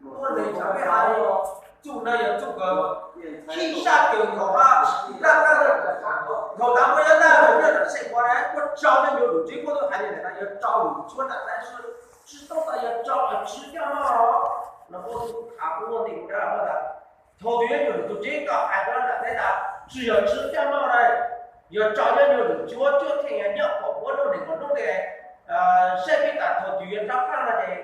Muaj neeg cov peb hais txuj no yog txuj kawg, khib sab kawg nkaus mas, dab dab thaum tas muaj nyob dab los nyob tom seb ua na, muaj tsau nyob nyuag lwm tsev muaj tub hais li ntawd, yog tsau lwm tshuab nram teb, tsis tau tas yog tsau tswv caj moj los, no kuj thaum kuv muaj nti kuv dab muaj tas, thaum twg nyob nyuag lwm tus tsev koj hais rau nram teb tas tsis yog tswv caj moj na, yog tsau nyob nyuag lwm tshuab cuaj theej nyob pom ua lub neeg kom lub nte, saib peb tas thaum twg yog rov qab no ces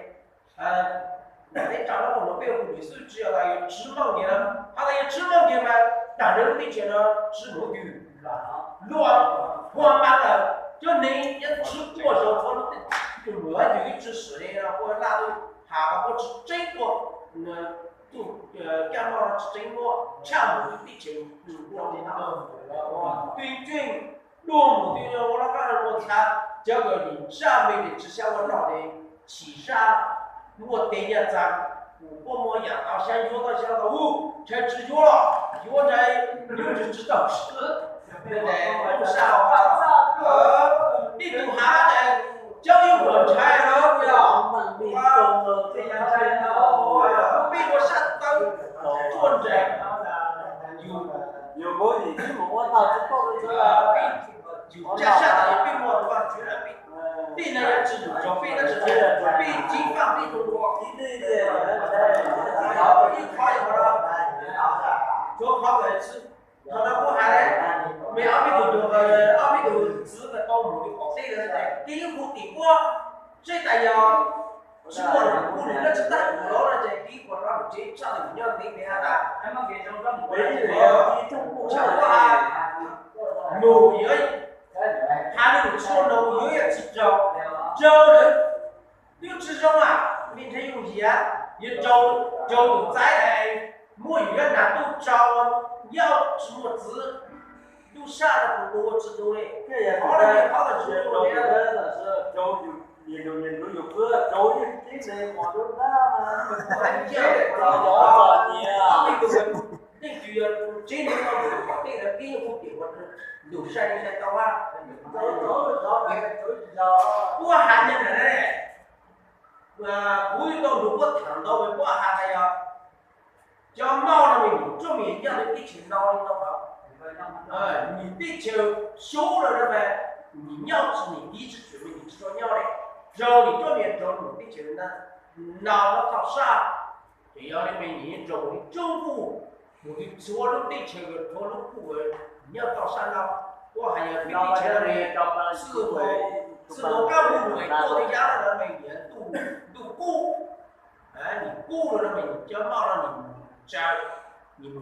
nram teb tsau no ua no peb hu lwm xwb tsis yog tas yog tswv moj nyias, ho tas yog tswv moj nyias mas dag nws lub teb chaws no tswv mus twg luag hua mas lawm, cov neeg yeej tswv quaj zaum qhov lub teb, tus luag twg ib tsi sim li no quaj laj tuj has mas quaj tsis tseeb quaj, tus caj moj no tsis tseeb quaj tshaj mus lub teb chaws, twb tseeb dua mus twb ua laj qab ua txha, cov kawm nim tsaj me tes tsis xyab ua noj tes chim sab, muaj tes nyaj txag, kuv puab muaj yam tau xyab yuav tau xyab tau hu, ntshai tsis yuav los yuav ntshai, yuav tsis tsis tau sab, ib tug hav tes cov ib puas ntshai los yog peb ua sab tawb tsuaj nrees, yus, yus tsa sab tas yog peb muaj tus Vaj Tswv lawm, peb tij neeg yuav tsis yus tsaug peb tab sis peb txiv faj peb tug dua, ib qhov yog qhov no, tsuav qhov kawg xwb. Qhov no kuj hais, me ob peb tug, ob peb tug txwv tau mus rau qaum teb lawm, kev hu tim puab, seb tas yog tsis muaj tus hu nws dab tsi tag tus los no ces kev hu rau lub tsev tshaj lwm nyob ntev ntev has tas, tshaj puab has, nug yuav, has nws tsis muaj nug yuav yog tsis raug, raug lawm, twb tsis zoo a, me nthe yooj yim, yuav raug, raug tus txaiv es muab yus nyob nram ntuj tso, yauj tsis muaj txwv, ntuj sab no kuv ua tsis tu li, qhov no yog qhov uas tsis zoo li. Leej twg yog tsev neeg no mus tom tej lawv pib hu tias ua ntuj sai li sai tau a, puab has nyias ntawm na, kuv tau nrug puab tham ntau, puab has tas yog cov mauj no mas nws tsuas yog nyob rau teb chaws no li no, nws teb chaws xyov lawm no mas nws nyob tsis, nws ntiv tsis tshwm, nws tsis tshua nyob li, raug nws tsuas yog raug nws teb chaws no, no tau sab, ces yog li mas nws yeej raug mus li tsoob nkuj, mus li txhua lub teb chaws, txhua lub nkuj nyob tau sab no. Puab hais yog peb teb chaws no mas xwb, xwb hnov kab mus nws tuaj li yab no mas nws ntuj kub, nws kub no mas nws cov mauj no nws mus tsaws, nws mus